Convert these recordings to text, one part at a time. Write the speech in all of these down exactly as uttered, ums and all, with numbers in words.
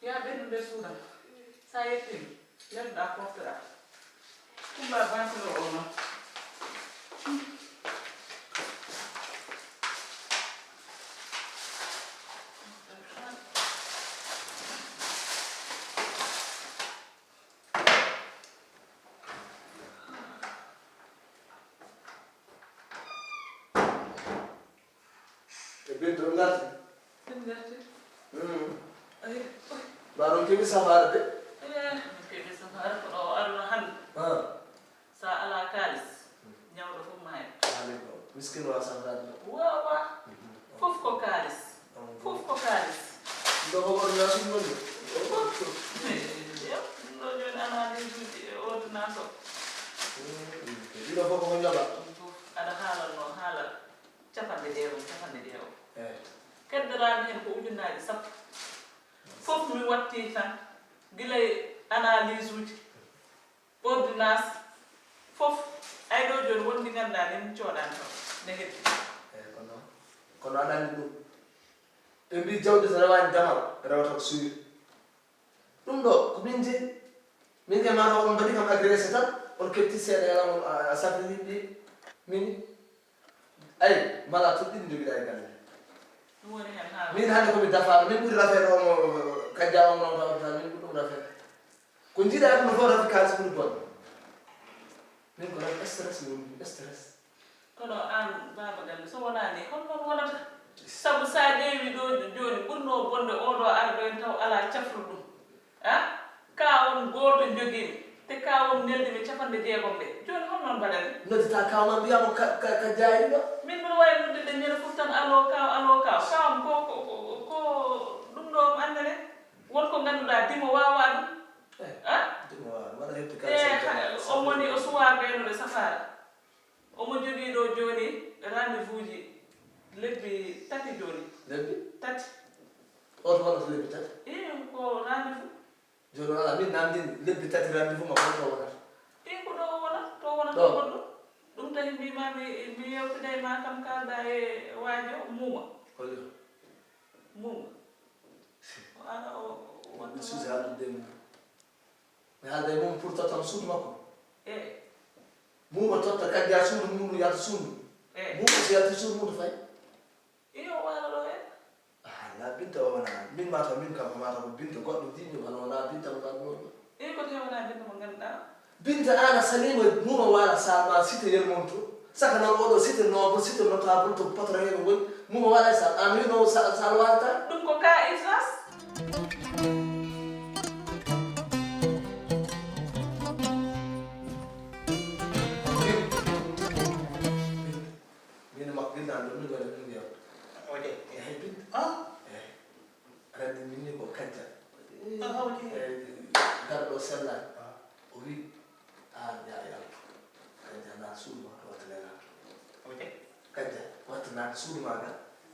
Yaa ɓennu nder suudan. Sa yettiima, lelɗa poftoɗa. Kumba bantuɗo o noon. E ɓen ɗon ngarti. Ɓen ngarti. Mm. Ay. Mbaɗon keɓi safaara de. Eh, min keɓi safaara kono o arno hannde. Ah. Sa ala kaalis, ñawɗo fof maaya. Haali ko miskin wa safaara de. Wawa. Mhm. Fof ko kaalis. Fof ko kaalis. Ɗo ko ordonnance ɗum woni? Fof. Yo, ɗum ɗo jooni analyse uji e ordonnance o. Mm. Ɗiɗo fof ko ñoɓa. Ɗum fof aɗa haalanno haala. Capanɗe jeegom, capanɗe jeegom. Eyi. Keddoraaɗo heen ko ujunnaaje sappo. Fof mi watti tan, gila e analyse uji, ordonnance, fof. Ay ɗo jooni won ndi ngannduɗaa ne min coodaani toon, ne heddi. Eyi, kono, kono aɗa anndi ɗum. Ɓe mbii jawdi so rewaani damal, rewata ko suuwi. Ɗum ɗo, ko min jeyi. Min kay maa taw on mbaɗi kam agressé tan, on keɓti seeɗa e lan, on, a, a safri yimɓe. Min, ay, mala tun ɗiɗi njogiɗaa e galle. Ɗum woni heen haala. Min hannde ko mi dafaano, min ɓuri rafeede o mo Kajja o mo taw tan, min ɓuri ɗum rafeede. Ko njiɗaa ɗum no fof rafi kaalis ɓuri bon. Min ko raf stress woni ɗum, stress. Kono aan, Baaba Galle, so wonaa ni, hol noon wonata? Sabu so a ƴeewi ɗo jooni, ɓurnoo bonde oo ɗo ara ɗo en taw alaa cafruɗo. Ah? Ka on gooto njogii mi, te ka on neldi mi capanɗe jeegom ɗe. Jooni hol noon mbaɗani? Noddita ka ma mbiya mo ka, ka, ka jaayri ɗo. Min mbiɗa waawi noddude ñande fof tan, allo ka, allo ka. Ka on ko, ko, ko, ko ɗum ɗo on annene. Won ko ngannduɗaa dimo waawaa ɗum. Eh, ah? Dimo waawaa ɗum. Mbaɗa heɓde ka. Eh, on woni o suwaa gaynude safaara. Omo jogii ɗo jooni rendez-vous ji lebbi tati jooni. Lebbi? Tati. Oto wonata lebbi tati? Ii, ko rendez-vous. Jooni o alaa, min namndin lebbi tati rendez-vous makko, oto wonata? Ii, ko ɗo o wona, to wona ɗo goɗɗo. Ɗum tawi mbiima mi, mi yewtida e ma kam, kaalda e waajo, Muuma. Holi o? Muuma. O ara o, o wonta suusi haaldude e mum. Mi haalda e mum pour tottam suudu makko. Eyi. Muuma totta Kajja suudu mum, yalta suudu. Eyi. Muuma so yalti suudu mum to fay? Iyo, waala ɗo en. Ah, la Binta o wona, min mataw min kam, mataw ko Binta goɗɗo jiɗmi, kono wona Binta mo nganduɗon. Eyi, ko te wona Binta mo ngannduɗaa? Binta aan a saliima Muuma Waala Sall ma cité Yermonto. Saka noon oɗo cité noble, cité notable to patron en ngoni. Muuma Waala Sall, aan wino Sall, Sall waalata? Ɗum ko ka urgence. Min e makko gila ɗum min waɗa min yewta. Oje. Eyi, Binta. Ah? Eyi. Aɗa anndi min ni ko Kajja. Ah, ok. Eh, garɗo sellaani. Ah. O wi, "Aan yaa yaltu. Kajja, naat suudu ma, a watta lelaa." Ok. Kajja, watta naat suudu ma ga,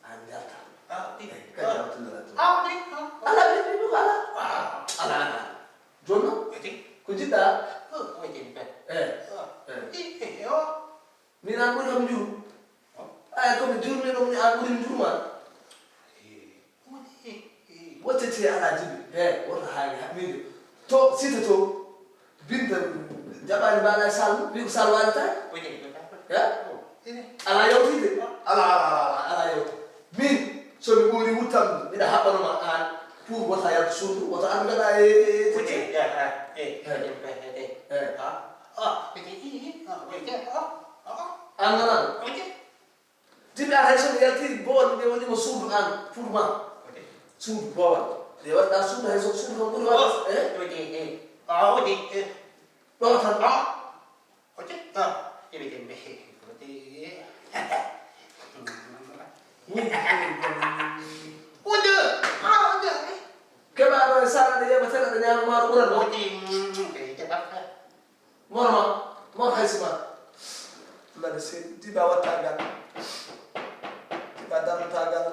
aan yalta. Ah, ok. Eh, Kajja, ah, watta lelaa to. Ah, ok. Ah. Alaa, min, min ko alaa. Ah. Alaa, alaa. Jooni noon, ok, ko njiɗɗaa? Oh, ok, ok. Eh. Ah. Eh. Eh, eh, oh. Min aan ɓuri kam njuru. Ay, ko mi jurmi ɗum ni, aan ɓuri mi njuru ma. Woccete alaa jibi. He, woto haali ha-, miijo. To, site to. Binta jaɓaani mbaɗa e Sall, wi ko Sall waalata. Ya? Alaa yawtide. Alaa, alaa, alaa, alaa, alaa yawtide. Min, so mi ɓuri wuttam, miɗa haɓɓano ma aan. Pour wota yaltu suudu, wota aan mbaɗa e, e, e, e, e. Eh. Eh. Ah, ah, ah, ah, ah. Aan nanaɗo? Oje. Jibi aan hay so mi yaltiri boowal, mi woni mo suudu aan, pour ma. Oje. Suudu boowal. Nde waɗɗa suudu hay so suudu kam ɓuri waɗde. Oh, eh? Oje, eh. Ah, oje, eh. Ɗo tan. Ah. Oje. Ah. Eɓe jembe. Oje. Oje. Ah, oje. Keɓa ɗo e sara ɗe yeɓa tena ɗe ñaama ma ɗo ɓuran ɗo. Oje. Mm, oje. Moro ma, moro hay sima. Mbaɗa seeɗi, diba wattagal. Diba darnatagal.